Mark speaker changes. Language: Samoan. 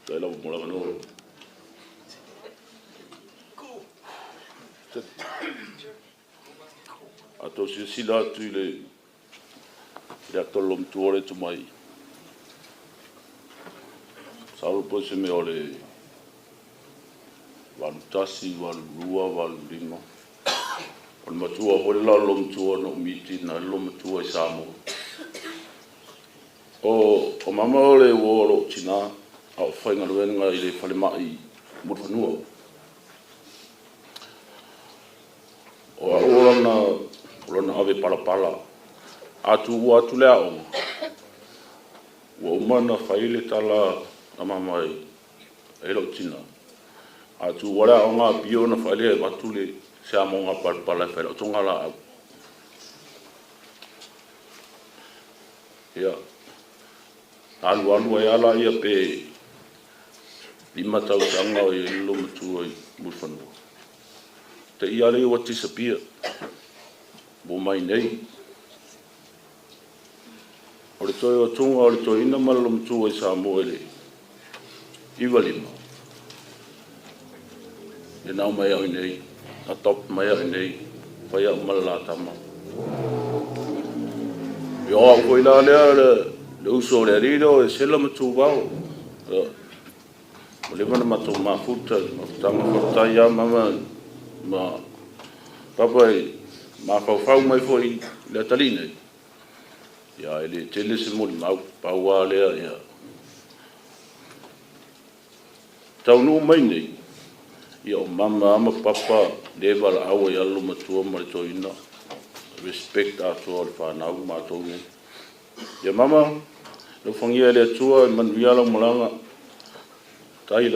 Speaker 1: Faafetai lava mo le avanoa. A outou silasila atu i le ata o le loomatua lea e to mai, masalo po o se mea o le 81, 82, 85. O le matua foi le la o le loomatua na ou meet ina ai le loomatua i Samoa. O mama o le uo a lou tina a o faigaluega i le falemai i Mulifanua. O au o lana ave palapala. A tuua atu le aoga, ua uma ona fai le tala a mama i lou tina, a tuua le aoga a Apia ona fai lea e avatu se amoga palapala e fai ai lau togalaau. Ia, alu alu ai lava lea pe 5 tausaga o i ai le loomatua i Mulifanua, te i lava lea ua disappear, ua omai i inei. O le toe o atuga o le toeaina ma le loomatua i Samoa i le 95, lea na aumai ai au i inei, adopt mai au i inei, fai au ma le la tama. Ia o au foi la lea le uso o le alii lea o Esera ma Tuvao. Ua leva ona matou mafuta i le mafutaga. Faafetai lava mama ma papa i le mafaufau mai foi i le atalii nei, ae le tele se molimau, pau lava lea e taunuu mai nei, ia o mama lava ma papa lea e valaau ai lava le loomatua ma le toeaina, respect atoa o le fanau ma matou nei. Ia mama, alofagia e le Atua ia manuia lau malaga. Faafetai